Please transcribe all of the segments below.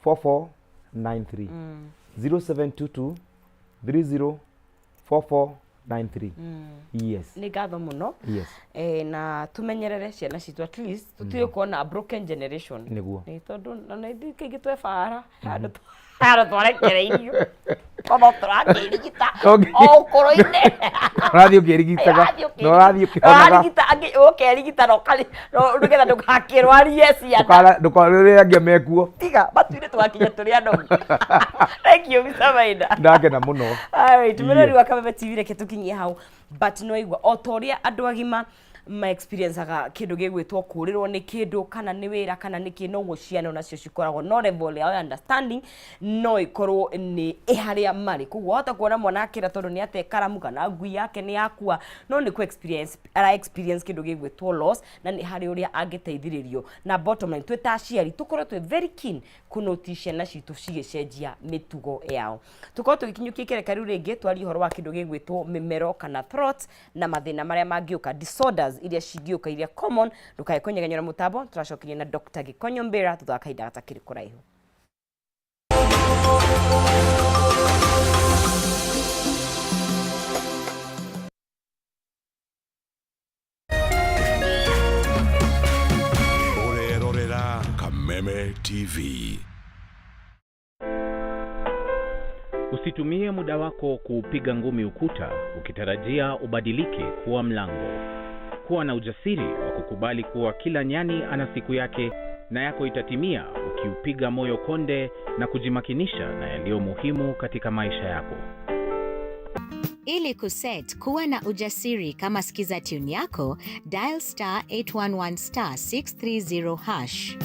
4493. 0722 30 4493. Yes. Nĩ ngatho mũno. Yes. Na tumenyerere ciana citũ, at least tũtige kuona a broken generation. Nĩguo. Nĩ tondũ ona ithuĩ kaingĩ twebara handũ handũ twarekereirio tondũ tũrakĩrigita o ũkũrũ-inĩ. Ũrathiĩ ũkĩrigitaga na ũrathiĩ ũkĩhonaga. Ũrarigita angĩ ũkerigita na ũkarĩ nĩgetha ndũgakĩrwarie ciana. Ndũkarĩre angĩ mekuo. Tiga matuire tũgakinya tũrĩ anogu. Thank you, Mr. Maina. Ndakena mũno. Alright, mwĩrori wa Kameme TV, reke tũkinyie hau, but no igua o ta ũrĩa andũ agima ma experienceaga kĩndũ gĩgwĩtwo kũrĩrwo nĩ kĩndũ, kana nĩ wĩra kana nĩ kĩ, noguo ciana onacio cikoragwo, no level yao ya understanding no ĩkorwo nĩ ĩ harĩa marĩ. Koguo wahota kuona mwana akĩra tondũ nĩ ate karamu kana ngui yake nĩ yakua, no nĩ kũ experience ara experience kĩndũ gĩgwĩtwo loss, na nĩ harĩ ũrĩa angĩteithĩrĩrio. Na bottom line, twĩ ta aciari tũkorwo twĩ very keen kũnoti ciana citũ cigĩcenjia mĩtugo yao. Tũkorwo tũgĩkinyũkia ikereka rĩu rĩngĩ, twarie ũhoro wa kĩndũ gĩgwĩtwo mĩmero kana throat na mathĩna marĩa mangĩũka, disorders iria cingĩũka, iria common. Ndũkae kũnyegenyora mũtambo, tũracokeria na Dr. Gĩkonyo Mbĩra thutha wa kahinda gatakĩrĩ kũraihu. Ũrerorera Kameme TV. Usitumie muda wako kuupiga ngumi ukuta ukitarajia ubadilike kuwa mlango. Kuwa na ujasiri wa kukubali kuwa kila nyani ana siku yake na yako itatimia ukiupiga moyo konde na kujimakinisha na yaliyo muhimu katika maisha yako. Ili kuset kuwa na ujasiri kama skiza tune yako, dial star 811 star 630 hash.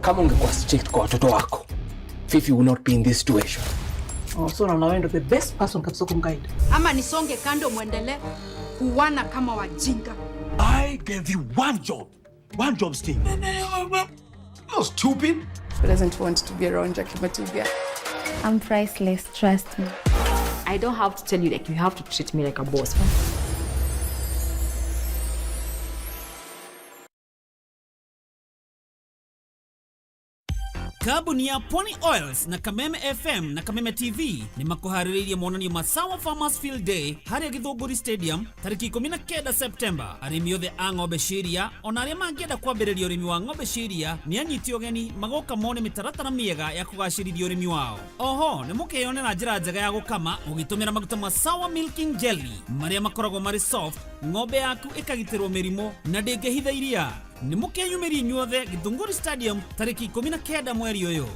Kama ungekuwa strict kwa watoto wako, Fifi will not be in this situation. Oh, so unaona wewe ndo the best person kabisa kumguide. Ama nisonge kando muendelee kuwana kama wajinga? I gave you one job. One job, Steve. Not stupid. Who doesn't want to be around Jackie Matubia? I'm priceless, trust me. I don't have to tell you, like, you have to treat me like a boss. Kambuni ya Pony Oils na Kameme FM na Kameme TV nĩ makũharĩrĩirie monanio ma Sawa Farmers Field Day harĩa Gĩthũngũri Stadium tarĩki 19 Septemba. Arĩmi othe a ng'ombe cia iria ona arĩa mangĩenda kwambĩrĩria ũrĩmi wa ng'ombe cia iria nĩ anyiti ũgeni magoka mone mĩtaratara mĩega ya kũgacĩrithia ũrĩmi wao. Oho nĩ mũkeyonera njĩra njega ya gũkama ũgĩtũmĩra maguta ma Sawa Milking Jelly marĩa makoragwo marĩ soft, ng'ombe yaku ĩkagitĩrwo mĩrimũ na ndĩngĩhitha iria. Nĩ mũkeyumĩria inyuothe Gĩthũngũri Stadium tarĩki 19 mweri ũyũ.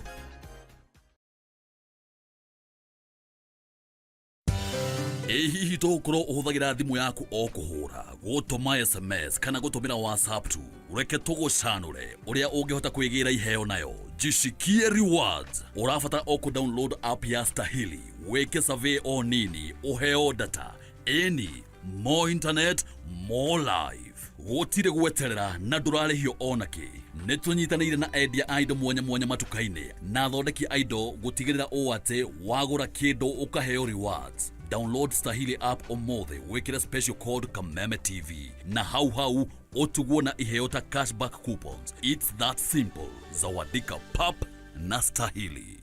Ĩ hihi tũgũkorwo ũhũthagĩra thimũ yaku o kũhũra, gũtũma SMS kana gũtũmĩra WhatsApp tu? Reke tũgũcanũre ũrĩa ũngĩhota kwĩgĩra iheo nayo. Jishikie rewards. Ũrabatara o kũ download app ya Stahili, wĩke survey o nini, ũheo data. Ĩni, more internet, more life. Gũtirĩ gweterera na ndũrarĩhio ona kĩ. Nĩ tũnyitanĩire na endia a indo mwanya mwanya matuka-inĩ na athondeki a indo gũtigĩrĩra ũũ atĩ wagũra kĩndũ ũkaheo rewards. Download Stahili app ũmũthĩ, wĩkĩre special code Kameme TV na hau hau ũtugwo na iheo ta cashback coupons. It's that simple. Zawadika pap na Stahili.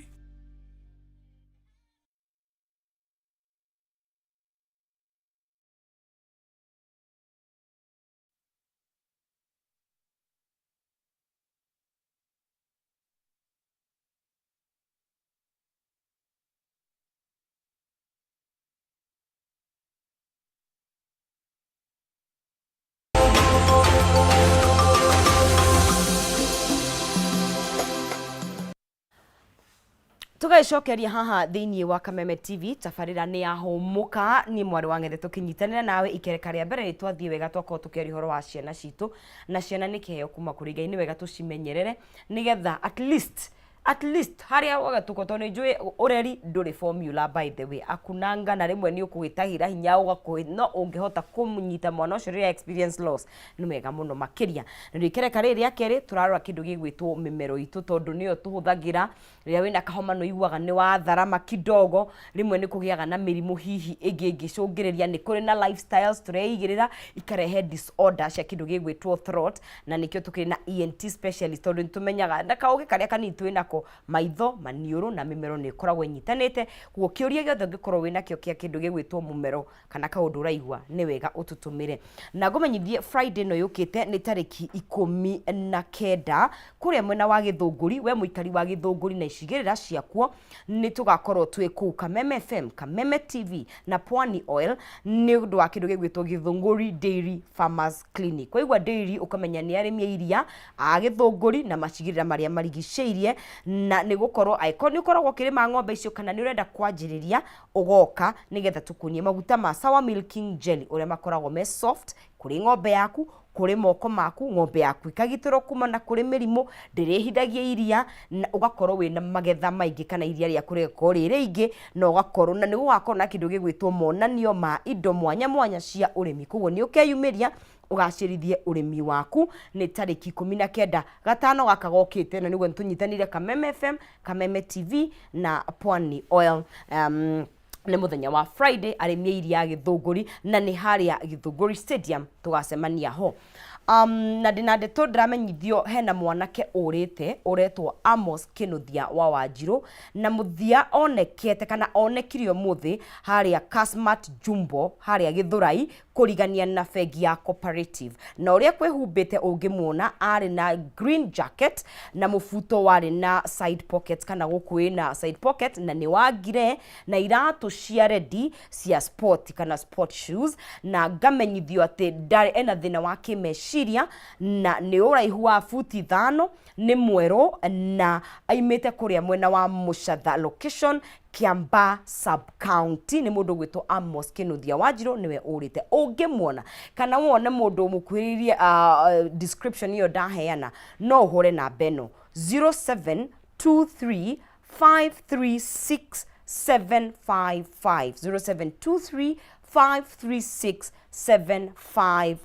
Tũgagĩcokeria haha thĩinĩ wa Kameme TV, tabarĩra nĩ yahũmũka. Niĩ mwarĩ wa Ng'ethe tũkĩnyitanĩra nawe ikereka rĩa mbere nĩ twathiĩ wega, twakorwo tũkĩaria ũhoro wa ciana citũ, na ciana nĩ kĩheo kuma kũrĩ Ngai, nĩ wega tũcimenyerere nĩgetha at least At least harĩa ũgatuko, tondũ nĩ njũĩ ũreri ndũrĩ formula, by the way, akunanga na rĩmwe nĩ ũkũgĩtahĩra hinya ũgakũĩ, no ũngĩhota kũmũnyita mwana ũcio rĩrĩa experience loss nĩ wega mũno makĩria. Na rĩkereka rĩrĩ rĩa kerĩ, tũrarora kĩndũ gĩgwĩtwo mĩmero itũ, tondũ nĩyo tũhũthagĩra rĩrĩa wĩna kahoma, nĩ ũiguaga nĩ watharama kidogo. Rĩmwe nĩ kũgĩaga na mĩrimũ hihi ĩngĩ ĩngĩcũngĩrĩria, nĩ kũrĩ na lifestyles tũreigĩrĩra ikarehe disorder cia kĩndũ gĩgwĩtwo throat, na nĩkĩo tũkĩrĩ na ENT specialist, tondũ nĩ tũmenyaga na kaũgĩ karĩa kanini twĩ nako, maitho, maniũrũ na mĩmero nĩ ĩkoragwo ĩnyitanĩte. Koguo kĩũria gĩothe ũngĩkorwo wĩ nakĩo kĩa kĩndũ gĩgwĩtwo mũmero kana kaũndũ ũraigua, nĩ wega ũtũtũmĩre. Na ngũmenyithie Friday ĩno yũkĩte nĩ tarĩki 19, kũrĩa mwena wa Gĩthũngũri, we mũikari wa Gĩthũngũri na icigĩrĩra ciakuo, nĩ tũgakorwo twĩ kũu Kameme FM, Kameme TV na Pwani Oil nĩ ũndũ wa kĩndũ gĩgwĩtwo Gĩthũngũri Dairy Farmers Clinic. Waigua dairy ũkamenya nĩ arĩmi a iria a Gĩthũngũri na macigĩrĩra marĩa marigicĩirie, na nĩ gũkorwo angĩkorwo nĩ ũkoragwo ũkĩrĩma ng'ombe icio kana nĩ ũrenda kwanjĩrĩria, ũgoka nĩgetha tũkuonie maguta ma Sour Milking Jelly ũrĩa makoragwo me soft kũrĩ ng'ombe yaku, kũrĩ moko maku, ng'ombe yaku ikagitĩrwo kuma na kũrĩ mĩrimũ, ndĩrĩhithagia iria, na ũgakorwo wĩna magetha maingĩ kana iria rĩaku rĩgakorwo rĩ rĩingĩ, na ũgakorwo na nĩ gũgakorwo na kĩndũ gĩgwĩtwo monanio ma indo mwanya mwanya cia ũrĩmi. Koguo nĩ ũkeyumĩria ũgacĩrithie ũrĩmi waku. Nĩ tarĩki 19 gatano gaka gokĩte, na nĩguo tũnyitanĩire Kameme FM, Kameme TV na Pwani Oil. Nĩ mũthenya wa Friday, arĩmi a iria a Gĩthũngũri, na nĩ harĩa Gĩthũngũri Stadium tũgacemania ho. Na ndĩna ndeto ndĩramenyithio hena mwanake ũrĩte ũretwo Amos Kĩnuthia wa Wanjirũ, na mũthia onekete kana onekire ũmũthĩ harĩa Kasmart Jumbo harĩa Gĩthũrai, kũrigania na bengi ya Cooperative. Na ũrĩa kwĩhumbĩte ũngĩmuona, arĩ na green jacket na mũbuto warĩ na side pocket, kana gũkũ ĩna side pocket, na nĩ wa ngire, na iratũ cia ready cia sport kana sport shoes. Na ngamenyithio atĩ ndarĩ ena thĩna wa kĩmeciria, na nĩ ũraihu wa buti 5, nĩ mwerũ, na aimĩte kũrĩa mwena wa Mũcatha location, Kiambaa sub county. Nĩ mũndũ ũgwĩtwo Amos Kĩnuthia Wanjirũ, nĩwe ũrĩte. Ũngĩmuona kana wone mũndũ mũkuhĩrĩirie description ĩyo ndaheana, no ũhũre namba ĩno 0723 536 755, 0723 536 755.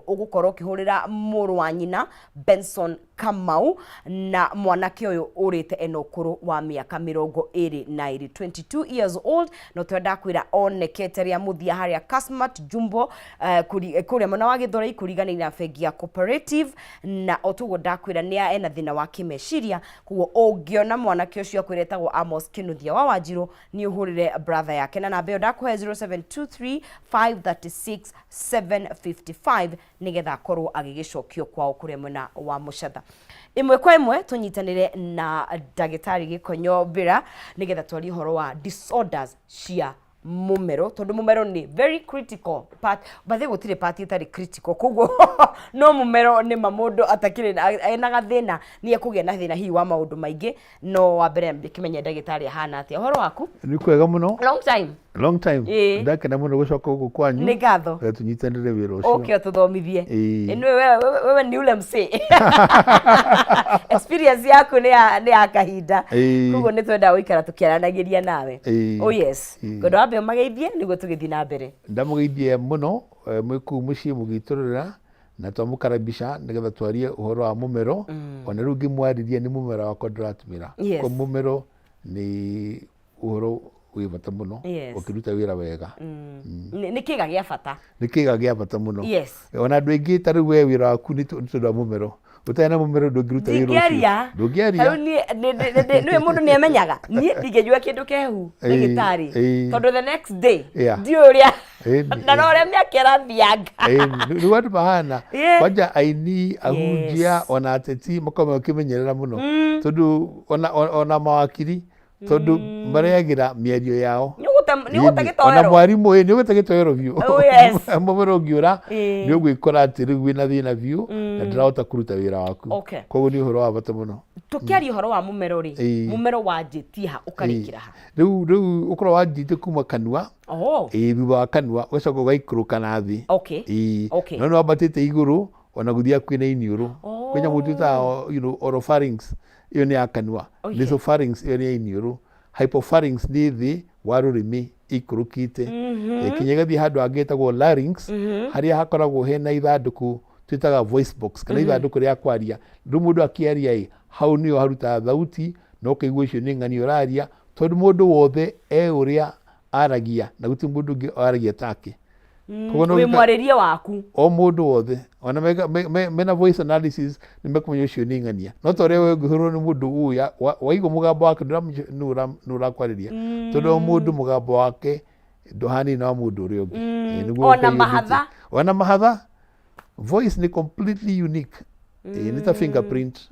Ũgũkorwo ũkĩhũrĩra mũrũ wa nyina Benson Kamau, na mwanake ũyũ ũrĩte ena ũkũrũ wa mĩaka 22, 22 years old. No twenda kwĩra onekete rĩa mũthia harĩa Kasmart Jumbo, kũrĩa mwena wa Gĩthũrai, kũriganĩire na bengi ya Cooperative. Na o toguo ndakwĩra, nĩ ena thĩna wa kĩmeciria. Koguo ũngĩona mwanake ũcio akwĩra etagwo Amos Kĩnuthia wa Wanjirũ, nĩ ũhũrĩre brother yake na namba ĩyo ndakũhe 0723 536 755, nĩgetha akorwo agĩgĩcokio kwao kũrĩa mwena wa Mũcatha. Ĩmwe kwa ĩmwe tũnyitanĩre na ndagĩtarĩ Gĩkonyo Mbĩra nĩgetha twarie ũhoro wa disorders cia mũmero, tondũ mũmero nĩ very critical part. Bathe gũtirĩ part ĩtarĩ critical, koguo no mũmero nĩ ma mũndũ atakĩrĩ ena gathĩna nĩ ekũgĩa na thĩna hihi wa maũndũ maingĩ. No wa mbere kĩmenye ndagĩtarĩ ahana atĩa, ũhoro waku? Nĩ kwega mũno. Long time. Long time. Ĩĩ. Ndakena mũno gũcoka gũkũ kwanyu. Nĩ ngatho. Eh, tũnyitanĩre wĩra ũcio. Ũke ũtũthomithie. Ĩĩ. Ĩĩ, wewe ni ule msee, experience yaku nĩ ya kahinda. Ĩĩ. Koguo nĩ twendaga gũikara tũkĩaranagĩria nawe. Ĩĩ. Oh yes. Ĩĩ. Ngwenda wambe ũmageithie nĩguo tũgĩthiĩ na mbere. Ndamũgeithie mũno, mwĩ kũu mũciĩ mũgĩtũrora na twamũkaribisha nĩgetha twarie ũhoro wa mũmero. Ona rĩu ngĩmwarĩria nĩ mũmero wakwa ndĩratũmĩra. Yes. Kwa mũmero nĩ ũhoro wĩ bata mũno. Ũkĩruta wĩra wega. Nĩ kĩga gĩa bata. Nĩ kĩga gĩa bata mũno. Ona andũ aingĩ ta rĩu we wĩra waku nĩ tondũ wa mũmero. Ũtarĩ na mũmero ndũngĩruta wĩra ũcio. Ndingĩaria. Ndũngĩaria. Tarĩu niĩ nĩwe mũndũ nĩ amenyaga niĩ ndingĩnyua kĩndũ kehu, ndagĩtarĩ, tondũ the next day ndiũĩ ũrĩa na no ũrĩa mĩaka ĩrathianga. Rĩu andũ mahana kwanja aini, ahunjia, ona ateti makoragwo makĩmenyerera mũno, tondũ ona mawakiri, tondũ marĩagĩra mĩario yao. Nĩ ũgũte Ĩni, gĩtoero. Ona mwarimũ, ĩ, nĩ ũgũte gĩtoero biũ. Oh, yes. Mũmero ũngĩũra, nĩ ũgwĩkora atĩ rĩu wĩna thĩna biũ na ndũrahota kũruta wĩra waku. Koguo nĩ ũhoro wa bata mũno. Tũkĩaria ũhoro wa mũmero rĩ, mũmero wanjĩtie ha ũkarĩkĩra ha? Rĩu ũkorwo wanjĩtie kuma kanua. Oh. Ĩĩ, thutha wa kanua ũgacoka ũgaikũrũka na thĩ. Ĩĩ. No nĩ wambatĩte igũrũ ona gũthiĩ hakuhĩ na iniũrũ. Kwĩ nyamũ twĩtaga oropharynx. Ĩyo nĩ ya kanua. Okay. Nasopharynx ĩyo nĩ ya iniũrũ. Hypopharynx nĩ thĩ wa rũrĩmĩ ĩikũrũkĩte. Ĩkinya ĩgathiĩ handũ hangĩ hetagwo larynx, harĩa hakoragwo hena ithandũkũ twĩtaga voice box kana ithandũkũ rĩa kwaria. Rĩu mũndũ akĩaria ĩ, hau nĩho harutaga thauti na ũkaigua ũcio nĩ ng'ani ũraria, tondũ mũndũ wothe e ũrĩa aragia na gũtirĩ mũndũ ũngĩ aragia take. Koguo no Wĩ gĩka- mwarĩrie waku. O mũndũ wothe ona mena voice analysis nĩ mekũmenya ũcio nĩ ng'ania, no ta ũrĩa we ũngĩhũrwo nĩ mũndũ ũyũ waigua mũgambo wake ndũramenya nũ ũrakwarĩria, tondũ o mũndũ mũgambo wake ndũhanaine na wa mũndũ ũrĩa ũngĩ. Nĩguo Ona Ngai ombĩte. mahatha. Ona mahatha, voice nĩ completely unique. Nĩ ta fingerprint.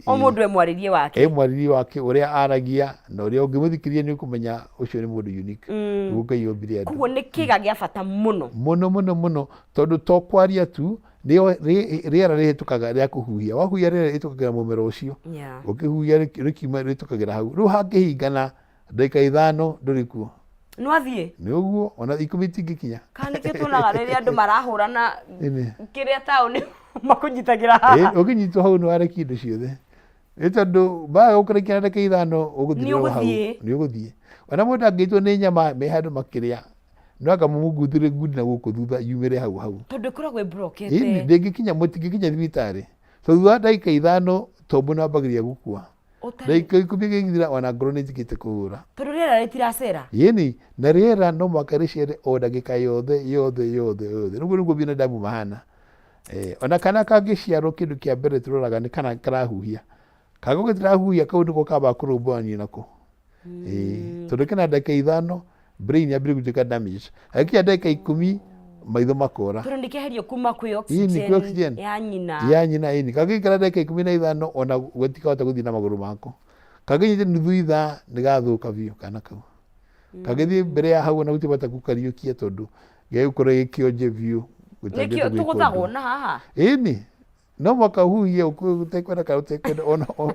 O mũndũ e mwarĩrie wake. E mwarĩrie wake, ũrĩa aragia na ũrĩa ũngĩmũthikĩrĩria nĩ ũkũmenya ũcio nĩ mũndũ unique. Nĩguo Ngai ombire andũ. Koguo nĩ kĩga gĩa bata mũno. Mũno mũno mũno, tondũ to kwaria tu, nĩyo rĩera rĩhĩtũkaga rĩa kũhuhia. Wahuhia rĩera rĩhĩtũkagĩra mũmero ũcio. Ũkĩhuhia rĩkiuma rĩhĩtũkagĩra hau. Rĩu hangĩhingana ndagĩka 5 ndũrĩ kuo. Nĩwathiĩ? Nĩ ũguo, ona 10 itingĩkinya. Kana nĩkĩo tuonaga rĩrĩa andũ marahũrana Ĩni. kĩrĩa taũni makũnyitagĩra haha. Ũkĩnyitwo hau nĩ warekia indo ciothe. Nĩ tondũ baga gũkũrekia na ndagĩka 5 ũgũthirĩra o hau. Nĩ ũgũthiĩ. Nĩ ũgũthiĩ. Ona mũndũ angĩitwo nĩ nyama me handũ makĩrĩa, no anga mũmũnguthĩre ngundi na gũkũ thutha yumĩre hau hau. Tondũ ĩkoragwo ĩmbrokete. Ĩni, ndĩngĩkinya, mũtingĩkinya thibitarĩ. So thutha wa ndagĩka 5 tombo nĩ wambagĩrĩria gũkua. Ndagĩka 10 ĩgĩthira ona ngoro nĩ ĩtigĩte kũhũra. Tondũ rĩera rĩtiracera. Ĩni, na rĩera no mũhaka rĩcere o ndagĩka yothe yothe yothe yothe. Rĩu nĩguo binadamu mahana. Ona kana kangĩciarwo kĩndũ kĩa mbere tũroraga nĩ kana karahuhia. Kangĩkorwo gatirahuhia kau nĩko kambaga kũrũmbũyanio nako. Tondũ kena ndagĩka 5 brain yambĩrĩria gũtuĩka damage. Agĩkinya ndagĩka 10 maitho makora. Tondũ nĩkĩeherio kuma kwĩ Ĩni, kwĩ oxygen oxygen. ya nyina. Ya nyina ĩni. Kangĩikara ndagĩka 15 ona gatikahota gũthiĩ na magũrũ mako. Kangĩnyita nuthu ithaa nĩgathũka biũ kana kau. Kangĩthiĩ mbere ya hau ona gũtirĩ bata gũkariũkia tondũ gĩgũkorwo gĩkĩonje biũ. Nĩkĩo Gũtangĩhota gwĩka tũgũthagwo ũndũ. na haha. Ĩni. No mũhaka ũhuhie ũtekwenda kana ũtekwenda,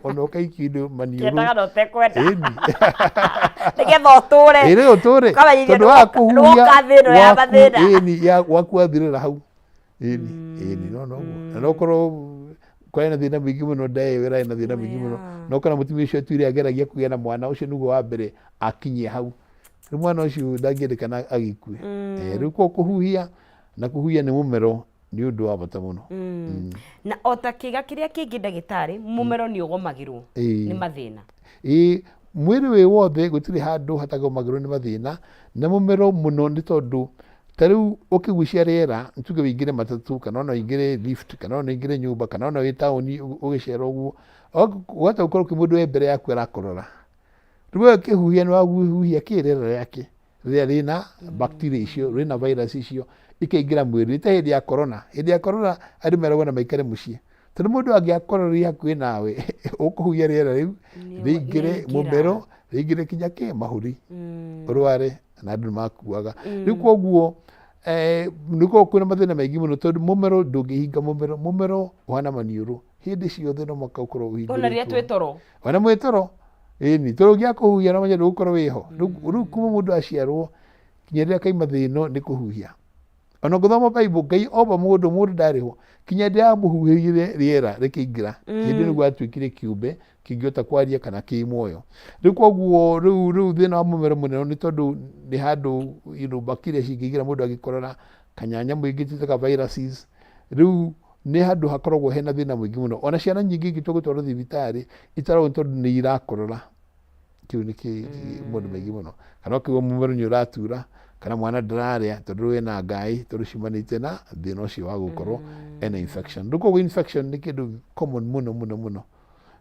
ona ũkaikio indo maniũrũ. Kĩendaga na ũtekwenda. Ĩni. Nĩgetha ũtũre. Ĩrĩ ũtũre. Ũkamenyithio Tondũ wa kũhuhia nĩwoka thĩ ĩno ya waku, mathĩna. Ĩni, waku wathirĩra hau. Ĩni, ĩni, no noguo. Na no ũkorwo kwarĩ na thĩna mũingĩ mũno, ndaĩ ĩyo ĩrarĩ na thĩna mũingĩ mũno. No kana mũtumia ũcio atuire ageragia kũgĩa na mwana ũcio nĩguo wa mbere akinyie hau. Rĩu mwana ũcio ndangĩendekana agĩkue. Rĩu koguo kũhuhia na kũhuhia nĩ mũmero nĩ ũndũ wa bata mũno. Na o ta kĩga kĩrĩa kĩngĩ ndagĩtarĩ, mũmero nĩ ũgomagĩrwo nĩ mathĩna. Ĩĩ, mwĩrĩ wĩ wothe gũtirĩ handũ hatagomagĩrwo nĩ mathĩna, na mũmero mũno nĩ tondũ ta rĩu ũkĩgucia rĩera, nĩ tuge ũingĩre matatũ kana ona ũingĩre lift kana ona ũingĩre nyũmba kana ona wĩ taũni ũgĩcera ũguo, wahota gũkorwo kwĩ mũndũ wĩ mbere yaku arakorora. Rĩu we ũkĩhuhia nĩ wahuhia kĩ rĩera rĩake rĩrĩa rĩna bacteria icio, rĩna virus icio ikaingĩra mwĩrĩ. Nĩ ta hĩndĩ ya corona. Hĩndĩ ya corona andũ meragwo na maikare mũciĩ. Tondũ mũndũ angĩakororire hakuhĩ nawe, ũkũhuhia rĩera rĩu rĩingĩre mũmero, rĩingĩre kinya kĩ mahũri, ũrware na andũ nĩ makuaga. Rĩu koguo nĩ gũkoragwo kwĩna mathĩna maingĩ mũno tondũ mũmero ndũngĩhinga mũmero, mũmero ũhana maniũrũ. Hĩndĩ ciothe no mũhaka ũkorwo ũhingũrĩtwo. Ona rĩrĩa twĩ toro. Ona mwĩ toro. Ĩni, tondũ ũngĩaga kũhuhia no menya ndũgũkorwo wĩho. Rĩu kuma mũndũ aciarwo kinya rĩrĩa akaima thĩ ĩno nĩ kũhuhia. Ona ũngĩthoma Bible, Ngai omba mũndũ, mũndũ ndarĩ ho. Kinya hĩndĩ amũhuhĩire rĩera rĩkĩingĩra, hĩndĩ ĩyo nĩguo atuĩkire kĩũmbe kĩngĩhota kwaria kana kĩ muoyo. Rĩu koguo rĩu thĩna wa mũmero mũnene nĩ tondũ nĩ handũ bacteria cingĩingĩra mũndũ angĩkorora, kana nyamũ ingĩ twĩtaga viruses. Rĩu nĩ handũ hakoragwo hena thĩna mũingĩ mũno. Ona ciana nyingĩ ingĩtua gũtwarwo thibitarĩ, itwaragwo nĩ tondũ nĩ irakorora. Kĩu nĩ maũndũ maingĩ mũno. Kana ũkaigua mũmero nĩ ũratura, kana mwana ndararĩa tondũ rĩu ena ngaĩ, tondũ ciumanĩte na thĩna ũcio wa gũkorwo ena infection. Rĩu koguo infection nĩ kĩndũ common mũno mũno mũno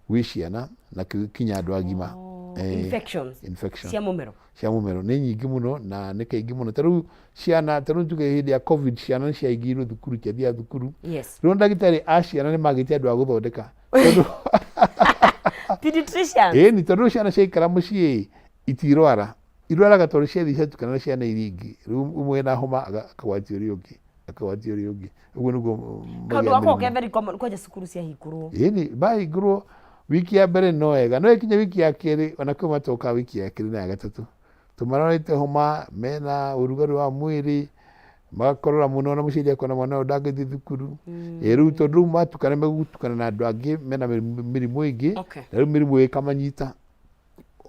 gwĩ ciana na kinya andũ agima. Infections. Infection. Cia mũmero. Cia mũmero nĩ nyingĩ mũno na nĩ kaingĩ mũno. Ta rĩu ciana, ta rĩu tuge hĩndĩ ya COVID ciana nĩ ciaingĩirwo thukuru, ciathiaga thukuru. Rĩu ndagĩtarĩ a ciana nĩ magĩte andũ a gũthondeka. Tondũ Pediatricians. Ĩni, tondũ rĩu ciana ciaikara mũciĩ itirwara. Irwaraga tondũ ciathiĩ ciatukana na ciana iria ingĩ. Rĩu ũmwe ena homa akagwatia ũrĩa ũngĩ, akagwatia ũrĩa ũngĩ. Ũguo nĩguo Kaũndũ magĩaga gakoragwo ke mĩrimũ. very common kwanja cukuru ciahingũrwo. Ĩni, mahingũrwo wiki ya mbere no wega, no ĩkinya wiki ya kerĩ ona kwĩ matokaga wiki ya kerĩ na ya gatatũ. Tondũ marwarĩte homa, mena ũrugarĩ wa mwĩrĩ, Magakorora mũno na mũciari akona mwana ũyũ ndangĩthiĩ thukuru. Ĩ rĩu tondũ rĩu matukana megũtukana na andũ angĩ mena mĩrimũ ĩngĩ, na rĩu mĩrimũ ĩyo ĩkamanyita.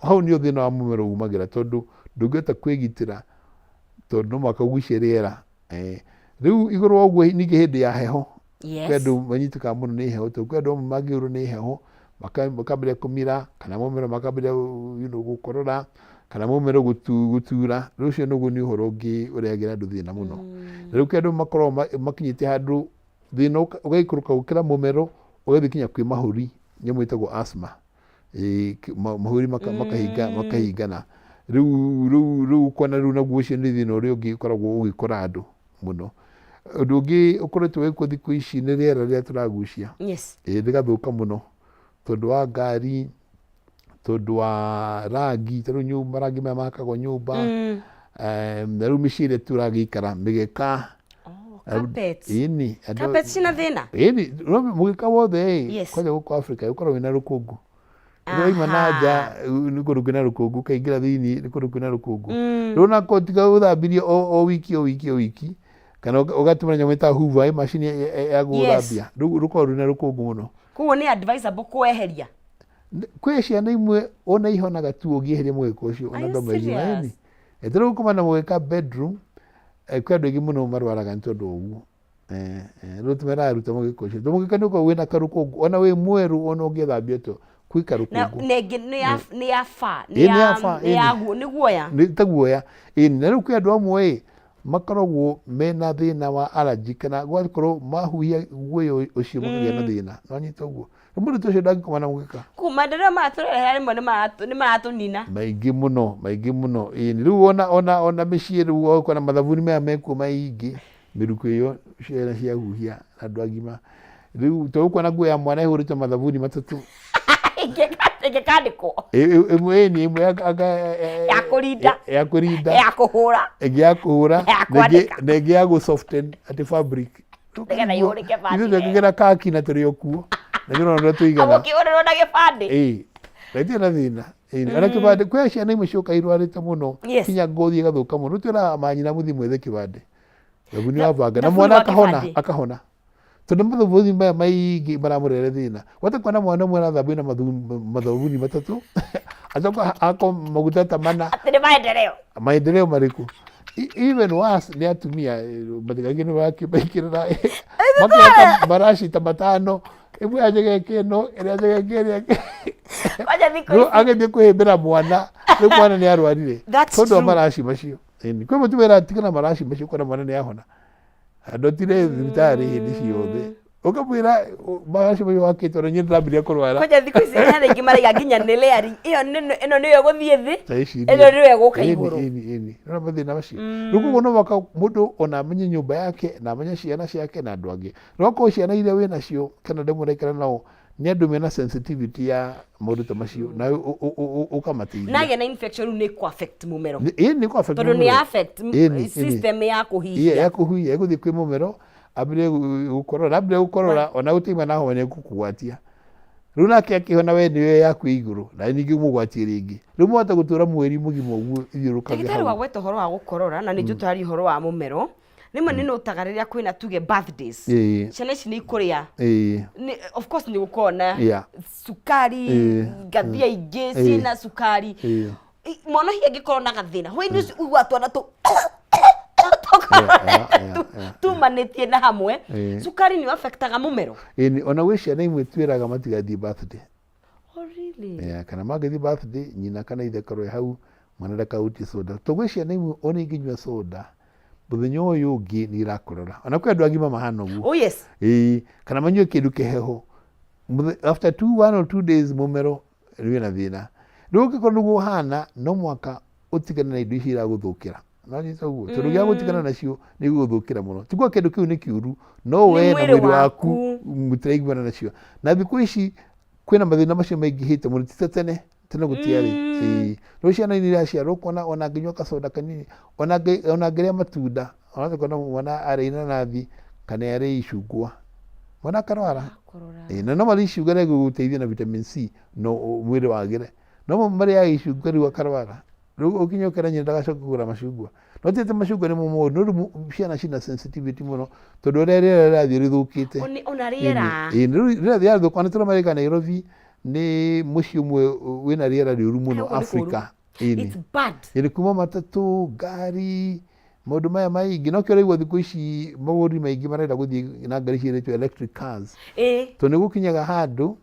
Hau nĩho thĩna wa mũmero umagĩra, tondũ ndũngĩhota kwĩgitĩra, tondũ no mũhaka ũgucie rĩera. Rĩu igũrũ wa ũguo ningĩ hĩndĩ ya heho, kwĩ andũ manyitĩkaga mũno nĩ heho, tondũ kwĩ andũ amwe mangĩũrwo nĩ heho makambĩrĩria kũmira, kana mũmero makambĩrĩria gũkorora, kana mũmero gũtura. Rĩu ũcio naguo nĩ ũhoro ũngĩ ũrehagĩra andũ thĩna mũno. Na rĩu kwĩ andũ makoragwo makinyĩte handũ thĩna ũgaikũrũka gũkĩra mũmero, ũgathiĩ nginya kwĩ mahũri, nyamũ ĩtagwo asthma. Mahũri makahinga makahingana. Rĩu ũkona rĩu naguo ũcio nĩ thĩna ũrĩa ũngĩ ũkoragwo ũgĩkora andũ mũno. Ũndũ ũngĩ ũkoretwo wĩkuo thikũ ici nĩ rĩera rĩrĩa tũragucia. Ĩĩ rĩgathũka mũno tondũ wa ngari, tondũ wa rangi, ta rĩu nyũmba, marangi maya mahakagwo nyũmba, na rĩu mĩciĩ ĩrĩa tũragĩikara, mĩgeka. Carpets. Ĩni. Carpets cina thĩna? Ĩni, mũgeka wothe ĩ, kwanja gũkũ Africa ũkoragwo wĩna rũkũngũ. Waima na nja nĩ kũndũ kwĩna rũkũngũ, ũkaingĩra thĩiniĩ nĩ kũndũ kwĩna rũkũngũ. Rĩu ona korwo tiga ũthambirie o wiki o wiki o wiki, kana ũgatũmĩra nyamũ ĩtagwo hoover, ĩ macini ya gũthambia, rĩu rũkoragwo rwĩna rũkũngũ mũno. Koguo nĩ advisable kweheria? Kwĩ ciana imwe ona ihonaga tu ũngĩeheria mũgeka ũcio, ona Are you andũ amwe agima, serious? ĩni. Ta rĩu gũkoma na mũgeka bedroom, kwĩ andũ aingĩ mũno marwaraga nĩ tondũ wa ũguo. Rĩu tũmeraga ruta mũgeka ũcio, tondũ mũgeka nĩ ũkoragwo wĩna karũkũngũ, ona wĩ mwerũ ona ũngĩthambia atĩa, kwĩ Na karũkũngũ. na ĩngĩ nĩ ya nĩ ya fur, Ĩĩ, nĩ ya fur, nĩ ya ĩni. guo, nĩ guoya. Nĩ ta guoya, ĩni. Na rĩu kwĩ andũ amwe ĩ, makoragwo mena thĩna wa allergy, kana gwakorwo mahuhia guoya ũcio makagĩa na thĩna. Nĩ wanyita ũguo? Rĩu mũndũ ta ũcio ndangĩkoma na mũgeka. Koguo maendeleo maya tũrarehera rĩmwe nĩ maratũnina. Maingĩ mũno, maingĩ mũno. Ĩni. Rĩu ona mĩciĩ rĩu ũgakora mathabuni maya mekuo maingĩ, mĩrukĩ ĩyo ciana ciahuhia na andũ agima. Rĩu to ũkuona nguo ya mwana ĩhũrĩtwo mathabuni matatũ. Ĩngĩkandĩkwo. Ĩmwe ĩni, ĩmwe Ya kũrinda. Ya kũrinda. Ya kũhũra. Ĩngĩ ya kũhũra. Ya kwandĩka. Na ĩngĩ ya gũ soften atĩ fabric. Nĩgetha ihũrĩke Ithuĩ bandi. twekĩgĩra kaki na tũrĩ o kuo. Na nĩ ũrona ũrĩa tũigana. Mũkĩhũrĩrwo na gĩbandĩ. Ĩĩ. Na itirĩ na thĩna. Ĩĩ, ona kĩbandĩ, kwĩ ciana imwe ciũka irwarĩte mũno, nginya ngothi ĩgathũka mũno. Rĩu twĩraga manyina mũthiĩ mwethe kĩbandĩ. Thabuni wa banga. Na Thabuni mwana wa akahona, kĩbandĩ. akahona. Tondũ mathabuni maya maingĩ maramũrehere thĩna. Wahota kuona mwana ũmwe arathambio na mathabuni matatũ, acoka ahakwo maguta ta mana. Atĩ nĩ maendeleo. Maendeleo marĩkũ? Even worse nĩ atumia, matigangĩ nĩ marakĩmaikĩrĩra, makehaka maraci ta matano, ĩmwe ya njegeke ĩno, ĩrĩa njegeke ĩrĩa ĩngĩ. Kwanja thikũ Rĩu ici. agĩthiĩ kwĩhĩmbĩra mwana, rĩu mwana nĩ arwarire. That's Tondũ wa true. maraci macio. Ĩni, kwĩ mũtumia ũratigana maraci macio ũkona mwana nĩ ahona. Andũ tire thibitarĩ hĩndĩ ciothe. Ũkamwĩra maraci macio wakĩtwo na niĩ ndĩrambirie kũrwara. Kwanja thikũ ici hena aingĩ maraiga nginya nĩ layering. Ĩyo ĩno nĩyo ĩgũthiĩ thĩ, Ta ĩcirie. ĩno nĩyo ĩgũka Ĩni, igũrũ. ĩni, ĩni. Nĩwona mathĩna macio? Rĩu koguo no mũhaka mũndũ ona amenye nyũmba yake na amenye ciana ciake na andũ angĩ. No akorwo ciana iria wĩ nacio kana andũ mũraikara nao nĩ andũ mena sensitivity ya maũndũ ta macio na ũkamateithia. Nagĩa na infection rĩu nĩ ĩkũ affect mũmero. Ĩĩ nĩ ĩkũ affect Tondũ nĩ mũmero. affect Ĩni, ĩni. system ya Iya, kũhihia. ya kũhuhia ĩgũthiĩ kwĩ mũmero ambĩrĩrie gũkorora, ambĩrĩria gũkorora ona gũtiuma na homa nĩ ĩgũkũgwatia. Rĩu nake akĩhona we nĩwe yaku ĩ igũrũ na ningĩ ũmũgwatie rĩngĩ. Rĩu mwahota gũtũra mweri mũgima ũguo ithiũrũkage Ndagĩtarĩ hau. wagweta ũhoro wa gũkorora na nĩ njũĩ tũraria ũhoro wa mũmero. Rĩmwe nĩ notaga rĩrĩa kwĩna tuge birthdays. Ciana ici nĩ ikũrĩa. Of course nĩ gũkoragwo na cukari, ngathia ingĩ ciĩna cukari. Mwana hihi angĩkorwo na gathĩna, hwaĩ-inĩ ũcio ũiguaga twana tũu tumanĩtie na hamwe. Cukari nĩ affectaga mũmero. Ĩni, ona gwĩ ciana imwe twĩraga matigathiĩ birthday. Oh, really? Yeah, kana mangĩthiĩ birthday nyina kana ithe akorwo e hau mwana ndakahutie soda. Tondũ gwĩ ciana imwe ona ingĩnyua soda mũthenya ũyũ ũngĩ nĩ irakorora. Ona kwĩ andũ agima mahana ũguo. Oh, yes. Ĩĩ, kana manyue kĩndũ kĩhehu. After 1 or 2 days mũmero wĩna thĩna. Rĩu ũngĩkorwo nĩguo ũhana no mũhaka ũtigane na indo icio iragũthũkĩra. Nĩwanyita ũguo? Tondũ gĩa gũtigana nacio nĩ igũgũthũkĩra mũno. Ti kuga kĩndũ kĩu nĩ kĩũru, no Nĩ we na mwĩrĩ mwĩrĩ waku waku. mũtiraiguana nacio. Na thikũ ici kwĩna mathĩna macio maingĩhĩte mũno ti ta tene, tene gũtiarĩ. Ĩĩ. Rĩu ciana iria iraciarwo ũkona ona angĩnyua kacoda kanini, ona angĩrĩa matunda, ũrahota kuona mwana arĩa inanathi kana arĩa icungwa, mwana akarwara. Ĩĩ, na normally icungwa rĩgũgũteithia na vitamin C no mwĩrĩ wagĩre. No marĩaga icungwa rĩu akarwara. Rĩu ũkinye ũkere nyina ndagacoke kũgũra macungwa. No ti atĩ macungwa nĩmo moru, no rĩu ciana cina sensitivity mũno tondũ ũrĩa rĩera rĩrathiĩ rĩthũkĩte. Ona rĩera. Ĩĩ, rĩu rĩera rĩrathũka, ona tũramarĩka Nairobi nĩ mũciĩ ũmwe wĩna rĩera rĩũru mũno Gũkũ nĩ kũũru. Africa. Ĩĩ. It's bad. Ĩĩ, kuma matatũ, ngari, maũndũ maya maingĩ. No kĩo ũraigua thikũ ici mabũrũri maingĩ marenda gũthiĩ na ngari ciĩrĩtwo electric cars. Tondũ nĩ gũkinyaga handũ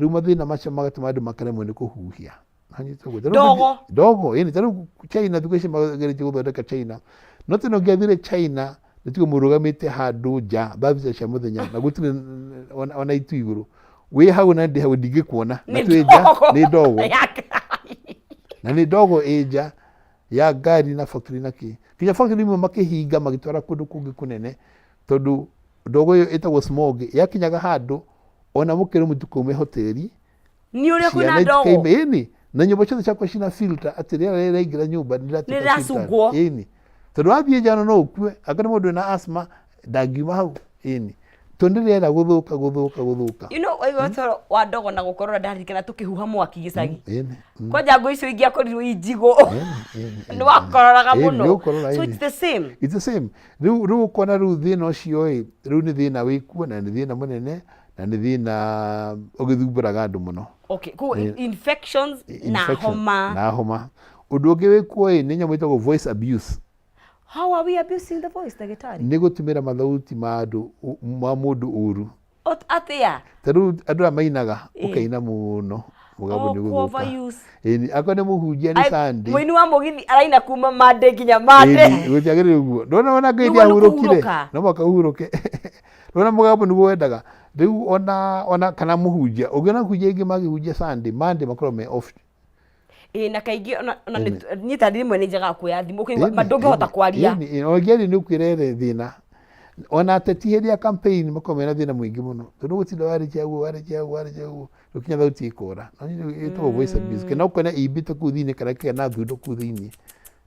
rĩu mathĩna macio magatũma andũ makaremwo nĩ kũhuhia. Nanyita ũguo. Ta rĩu Ndogo. Ndogo, ĩni ta rĩu China thikũ ici mageretie gũthondeka China. No tene ũngĩathire China nĩ tuge mũrũgamĩte handũ nja thaa thita cia mũthenya na gũtirĩ ona itu igũrũ. Wĩ hau na ndĩ hau ndingĩkuona. Na Nĩ twĩ nja ndogo. nĩ ndogo. Na nĩ ndogo ĩ nja ya ngari na factory na kĩ. Nginya factory imwe makĩhinga magĩtwara kũndũ kũngĩ kũnene tondũ ndogo ĩyo ĩtagwo smog yakinyaga handũ ona mũkĩrwo mũtikaume hoteli Nĩ ũrĩa kwĩna ciana ndogo. itikaime ĩni na nyũmba ciothe ciakwa cina filter atĩ rĩera rĩrĩa rĩraingĩra nyũmba nĩ rĩratuĩka Nĩrĩracungwo. filtered. Ĩni tondũ wathiĩ nja ona no ũkue angĩkorwo nĩ mũndũ wĩna asthma ndangiuma hau ĩni tondũ nĩ rĩera gũthũka gũthũka gũthũka. You know, waigua ũhoro wa ndogo na gũkorora ndaririkana tũkĩhuha mwaki gĩcagi. Ĩni. Kwanja ngũ icio ingĩakorirwo injigũ. Nĩ wakororaga Ĩni, mũno. nĩ ũkorora, So ĩni. it's the same. It's the same. Rĩu rĩu ũkona rĩu thĩna ũcio ĩ rĩu nĩ thĩna wĩkuo na nĩ thĩna mũnene na nĩ thĩna ũgĩthumbũraga andũ mũno. Okay, koguo infections na Infection homa. Na homa. Ũndũ ũngĩ wĩkuo ĩ nĩ nyamũ ĩtagwo voice abuse. How are we abusing the voice, ndagĩtarĩ? Nĩ gũtũmĩra mathauti ma andũ ma mũndũ ũru. Atĩa? Ta rĩu andũ aya mainaga Ĩ. ũkaina mũno mũgambo Oh, nĩ ũgũthũka. overuse. Ĩni akorwo nĩ mũhunjia nĩ Ai, Sunday. Mũini wa mũgithi araina kuma Monday nginya Monday. Ĩni gũtiagĩrĩire ũguo. Ndona ona Ngai Nĩguo nĩ ndiahurũkire. kũhurũka. No mũhaka ũhurũke. Ndona mũgambo nĩguo wendaga. Rĩu ona kana mũhunjia ũngĩona ahunjia aingĩ makĩhunjia Sunday, Monday makoragwo me off. Ĩĩ na kaingĩ ona Ĩni. niĩ ta rĩmwe nĩ njagaga kuoya thimũ ũkaigua Ĩni, ma ndũngĩhota ĩni, kwaria. ĩni, ĩni. Ona ũngĩaria nĩ ũkwĩrehere thĩna. Ona ateti hĩndĩ ya campaign makoragwo mena thĩna mũingĩ mũno. Tondũ ũgũtinda warĩkia ũguo warĩkia ũguo warĩkia ũguo rĩu kinya thauti ĩkora. Na nĩ ĩtagwo voice abuse. Kana ũkona ĩimbĩte kũu thĩinĩ kana ĩkagĩa na thundo kũu thĩinĩ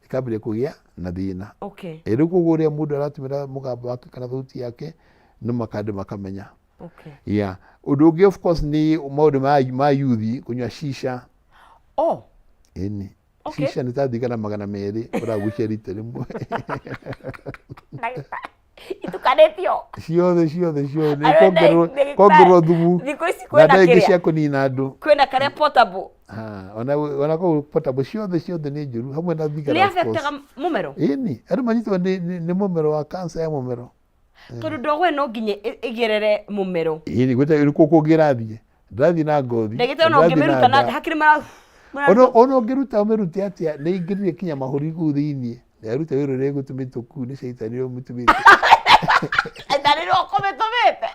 ĩkambĩrĩria kũgĩa na thĩna. Okay. Ĩ rĩu koguo ũrĩa mũndũ aratũmĩra mũgambo wake kana thauti yake no mũhaka andũ makamenya. Okay. Yeah. Ũndũ ũngĩ of course nĩ maũndũ ma youth kũnyua shisha. Oh. Ĩni. Okay. Shisha nĩ ta thigara 200 ũragucia rita rĩmwe. Itukanĩtio. Ciothe ciothe ciothe nĩ Arĩa kongererwo thumu Thikũ ici na kwĩna ndawa ingĩ kĩrĩa. cia kũnina andũ. Kwĩna karĩa portable. Ah, ona kũu portable ciothe ciothe nĩ njũru hamwe na Nĩ thigara of course. affectaga mũmero. Ĩni, andũ manyitagwo nĩ mũmero wa cancer ya mũmero. Tondũ ndogo ĩno no nginya ĩgerere mũmero. Ĩni, gũtirĩ kũ kũngĩ ĩrathiĩ. Ndĩrathiĩ na ngothi. Ndagĩtarĩ ona ndĩrathiĩ na ũngĩmĩruta na nda. hakĩrĩ mara Ona ũngĩruta ũmĩrute atĩa nĩ ingĩrire kinya mahũri kũu thĩinĩ. Yaruta wĩra ũrĩa ĩgũtũmĩtwo kũu nĩ caitani ũrĩa ũmĩtũmĩte. Ndari no kũmĩtũmĩte.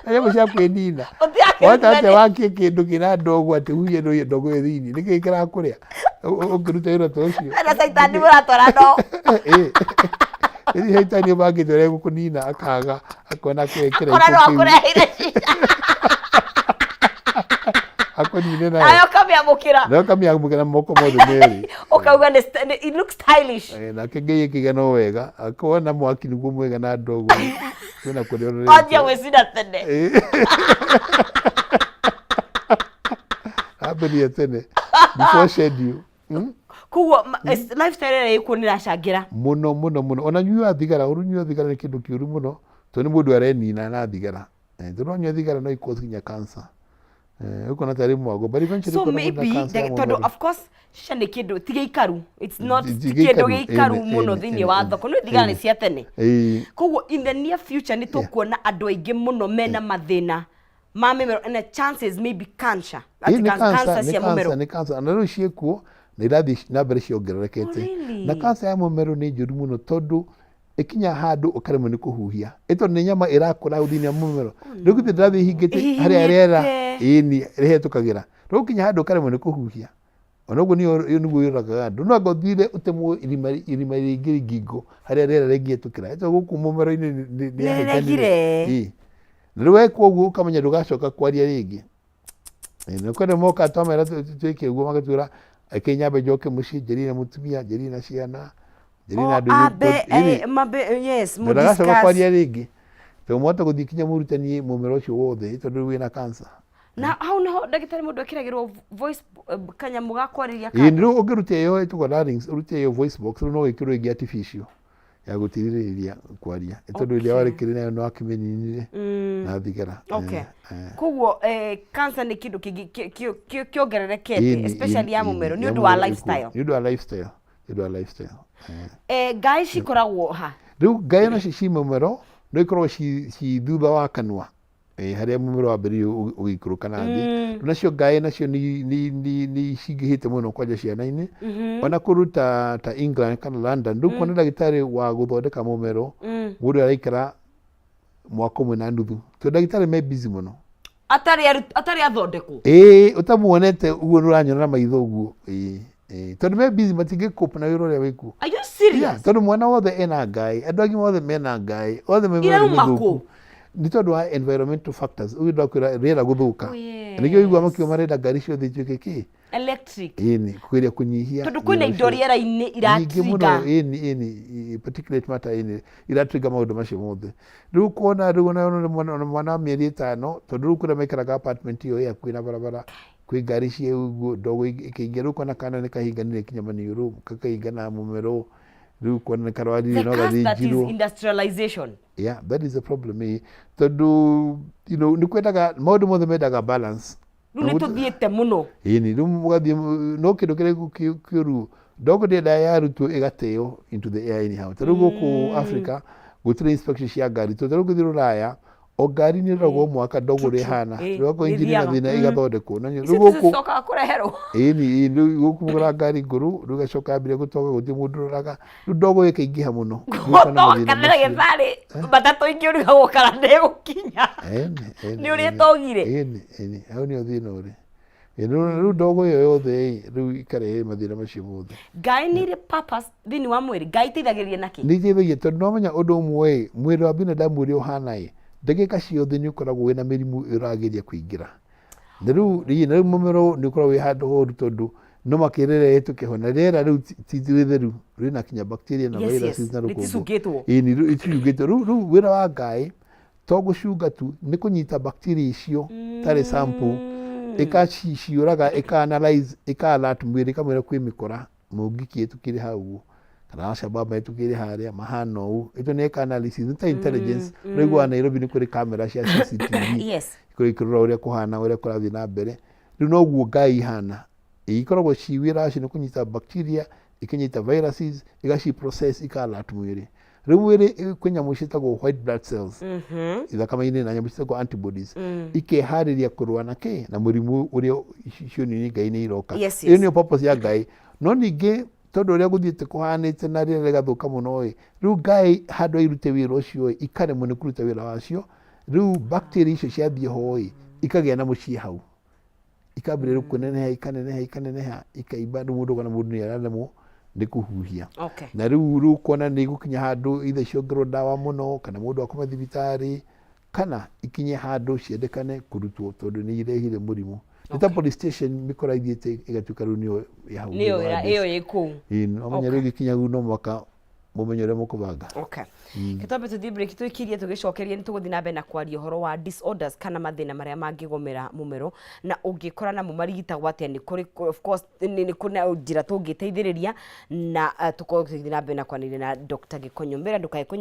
Na nyamũ cia kwĩnina. Ũtiakĩrutithania. Wahota atĩa wakie kĩndũ kĩna ndogo atĩ huhie no ndogo ĩyo thĩinĩ. Nĩkĩĩ kĩrakũrĩa? Ũngĩruta wĩra ta ũcio. Na caitani mũratwara no. Ĩ. Rĩu caitani ũbangĩte ũrĩa egũkũnina akaga akona kwĩkĩra Akora no gĩko kĩu. akũreheire cica. Akũnine nayo. Nawe ũkamĩamũkĩra. Nawe ũkamĩamũkĩra na moko mothe merĩ. Ũkauga nĩ it looks stylish. Eh, nake Ngai akĩgĩa no wega akona mwaki nĩguo mwega na ndogo kwĩna kũrĩa ũrorete. Wanjia gwĩcina tene. Eh. Ambĩrĩria tene before schedule. Koguo lifestyle ĩrĩa ĩkuo nĩ ĩracangĩra. Mũno mũno mũno ona nyui wa thigara ũru nyui wa thigara nĩ kĩndũ kĩũru mũno tondũ nĩ mũndũ arenina na thigara. Eh, tondũ wanyua thigara no ĩ-cause nginya cancer. Eh, ũkona tarĩ mwago but eventually So ũkona mũndũ na maybe cancer ya tondũ mũmero. of course shisha nĩ kĩndũ ti gĩikaru. It's not Ti ti kĩndũ gĩikaru, gĩikaru ĩni, mũno ĩni, thĩinĩ ĩni, wa ĩni. thoko. Nĩ thigara nĩ Ĩni. cia tene. Ĩĩ. Koguo in the near future nĩ tũkuona andũ aingĩ mũno mena mathĩna ma mĩmero and the chances maybe cancer. Ĩĩ, Atĩ nĩ cancer cancer, nĩ cia cancer, mũmero. nĩ cancer. Na rĩu ciĩkuo na irathiĩ na mbere ciongererekete. Oh, really? Na cancer ya mũmero nĩ njũru mũno tondũ ĩkinya handũ ũkaremwo nĩ kũhuhia. Ĩ tondũ nĩ nyama ĩrakũra hau thĩinĩ wa mũmero. Rĩu githĩ ndĩrathiĩ ĩhingĩte harĩa rĩera ĩni rĩhetũkagĩra. Rĩu ũkinya handũ ũkaremwo nĩ kũhuhia. Ona ũguo nĩyo nĩguo yũragaga andũ. No anga ũthire ũtemwo irima irima rĩngĩ ngingo harĩa rĩera rĩngĩhetũkĩra. Ĩ tondũ gũkũ mũmero-inĩ nĩ yahĩtanire. Nĩrĩregire. Ĩĩ. Na rĩu wekwo ũguo ũkamenya ndũgacoka kwaria rĩngĩ. Na kwenda moka twamera twĩke ũguo magatwĩra reke nyambe njoke mũciĩ njarie na mũtumia njarie na ciana njarie na andũ Ambe, ĩni. mambe, yes, Na ndagacoka mũdiscuss. kwaria rĩngĩ tondũ mwahota gũthiĩ kinya mũrutanie mũmero ũcio wothe tondũ rĩu wĩna cancer. Na hau niho ndagĩtarĩ mũndũ ekĩragĩrwo voice kanyamũ ga kwarĩria Ĩĩ, kando. rĩu ũngĩruta ĩyo ĩtagwo larynx, ũrute ĩyo voice box, rĩu no wĩkĩrwo ĩngĩ artificial ya gũtirĩrĩria kwaria. Nĩ tondũ ĩrĩa warĩkĩrĩ nayo nĩ wakĩmĩninire na thigara. Okay. Koguo cancer nĩ kĩndũ kĩngĩ kĩongererekete, especially ya mũmero nĩ ũndũ wa lifestyle. Nĩ ũndũ wa lifestyle, nĩ ũndũ wa lifestyle. Ngaĩ cikoragwo ha? Rĩu ngaĩ nacio ci mũmero no ikoragwo ci thutha wa kanua. Harĩa mũmero wambĩrĩirie ũgĩikũrũka na thĩ. Nacio ngaĩ nacio nĩ cingĩhĩte mũno kwanja ciana-inĩ. Ona kũndũ ta England kana London, rĩu kuona ndagĩtarĩ wa gũthondeka mũmero, mũndũ araikara mwaka ũmwe na nuthu, tondũ ndagĩtarĩ me busy mũno. Atarĩ athondekwo. Ĩĩ, ũtamuonete ũguo nĩ ũranyona na maitho ũguo. Ĩĩ, ĩĩ, tondũ me busy matingĩ cope na wĩra ũrĩa wĩkuo. Are you serious? Yeah, tondũ mwana wothe ena ngaĩ, andũ agima othe mena ngaĩ, othe me mĩmero Irauma mĩthũku. kũ? Nĩ tondũ wa environmental factors, ũguo ndakwĩra rĩera gũthũka. Oh, yes. Nĩkĩo ũiguaga makiuga marenda ngari ciothe ituĩke kĩ? Electric. Ĩni, kũgeria kũnyihia Tondũ kwĩna thĩna indo ũcio. rĩera-inĩ Nyingĩ mũno, iratrigger. ĩni, ĩni, particulate matter, ĩni, iratrigger maũndũ macio mothe. Rĩu kuona rĩu ona mwana wa mĩeri 5, tondũ rĩu kũrĩa maikaraga apartment ĩyo ĩ hakuhĩ na barabara, kwĩ ngari ciĩ ũguo, ndogo ĩkĩingĩra, rĩu kuona kana nĩ kahinganire kinya maniũrũ, gakaingana mũmero, rĩu kuona nĩ karwarire The no curse that is gathĩnjirwo. industrialization. Yeah, that is the problem, ĩ. Tondũ, you know, nĩ kwendaga, maũndũ mothe mendaga balance. Rĩu nĩ tũthiĩte mũno. Ĩni, rĩu mũgathiĩ, no kĩndũ kĩrĩa kĩũru, ndogo ndĩendaga yarutwo ĩgateo into the air anyhow. Ta rĩu gũkũ Africa, gũtirĩ inspection cia ngari. Tondũ ta rĩu ũngĩthiĩ Rũraya, o ngari nĩ ĩroragwo mwaka ndogo ũrĩa ĩhana. True. Rĩu akorwo engine ĩna Nĩthiaga. thĩna ĩgathondekwo. Na Icio rĩu gũkũ tũticokaga kũreherwo. Ĩni, ĩni, rĩu gũkũ mũgũra ngari ngũrũ, rĩu ĩgacoka yambĩrĩria gũtoga, gũtirĩ mũndũ ũroraga. Rĩu ndogo ĩkaingĩha mũno. Rĩu ũkona Gũtoka mathĩna na macio. ndagĩtarĩ matatũ ingĩũrigagwo kana ndĩgũkinya. Ĩni, ĩni, Nĩ ũrĩa ĩni. ĩtogire. Ĩni, ĩni, hau nĩho thĩna ũrĩ. Ĩni, rĩu ndogo ĩyo yothe ĩ, rĩu ĩkarehe mathĩna macio mothe. Ngai nĩ irĩ purpose thĩinĩ wa mwĩrĩ. Ngai iteithagĩrĩria na kĩ? Nĩ iteithagia tondũ nĩwamenya ũndũ ũmwe ĩ, mwĩrĩ wa binadamu ũrĩa ũhana ĩ, ndagĩka ciothe nĩ ũkoragwo wĩna mĩrimũ ĩrageria kũingĩra. Na rĩu ĩ, na rĩu mũmero nĩ ũkoragwo wĩ handũ horu tondũ no makĩrĩra ĩhĩtũke ho, na rĩera rĩu ti rĩtheru, rĩna kinya bacteria na viruses na rũkũngũ. Rĩticungĩtwo. Ĩni, rĩu icungĩtwo. Rĩu wĩra wa Ngai to gũcunga tu, nĩ kũnyita bacteria icio tarĩ sample, ĩkaciũraga, ĩka analyze, ĩka alert mwĩrĩ, ĩkamwĩra kwĩ mĩkora mũngiki ĩtũkĩre hau ũguo, kana Alshabab mahĩtũkĩire harĩa mahana ũũ, ĩto nĩ ĩka analysis, nĩ ta intelligence. Ũraiguaga Nairobi nĩ kũrĩ kamera cia CCTV ikoragwo ikĩrora ũrĩa kũhana, ũrĩa kũrathiĩ na mbere. Rĩu noguo Ngai ihana, ikoragwo ci wĩra wacio nĩ kũnyita bacteria, ikanyita viruses, igaci process, ika alert mwĩrĩ. Rĩu mwĩrĩ kwĩ nyamũ ciĩtagwo white blood cells thakame-inĩ na nyamũ ciĩtagwo antibodies, ikeharĩria kũrũa na kĩ? Na mũrimũ ũrĩa cionio nĩ Ngai nĩ iroka. Ĩyo nĩyo purpose ya Ngai. No ningĩ tondũ ũrĩa gũthiĩte kũhanĩte na rĩera rĩgathũka mũno ĩ, rĩu Ngai handũ airute wĩra ũcio ĩ, ikaremwo nĩ kũruta wĩra wacio. Rĩu bacteria icio ciathiĩ ho ĩ, ikagĩa na mũciĩ hau. Ikambĩrĩria rĩu kũneneha, ikaneneha, ikaneneha, ikaimba, rĩu mũndũ ũkona mũndũ nĩ araremwo nĩ kũhuhia. Na rĩu ũkona nĩ igũkinya handũ either ciongererwo ndawa mũno, kana mũndũ akome thibitarĩ, kana ikinye handũ ciendekane kũrutwo tondũ nĩ irehire mũrimũ. Nĩ ta police station mĩkora ithiĩte ĩgatuĩka rĩu nĩyo ĩ hau Nĩyo thĩinĩ wa ĩyo desk. ĩ kũu. Ĩĩ, wamenya rĩu ĩgĩkinya rĩu no mũhaka mũmenye ũrĩa mũkũbanga. Okay. Gĩtwambe tũthiĩ break, twĩkirie tũgĩcokeria nĩ tũgũthiĩ na mbere na kwaria ũhoro wa disorders kana mathĩna marĩa mangĩgũmĩra mũmero, na ũngĩkora namo marigitagwo atĩa, nĩ kũrĩ, of course, nĩ kũrĩ na njĩra tũngĩteithĩrĩria na tũkorwo tũgĩthiĩ na mbere na kwaranĩria na Dr. Gĩkonyo. Mbere ndũkae kũnyua.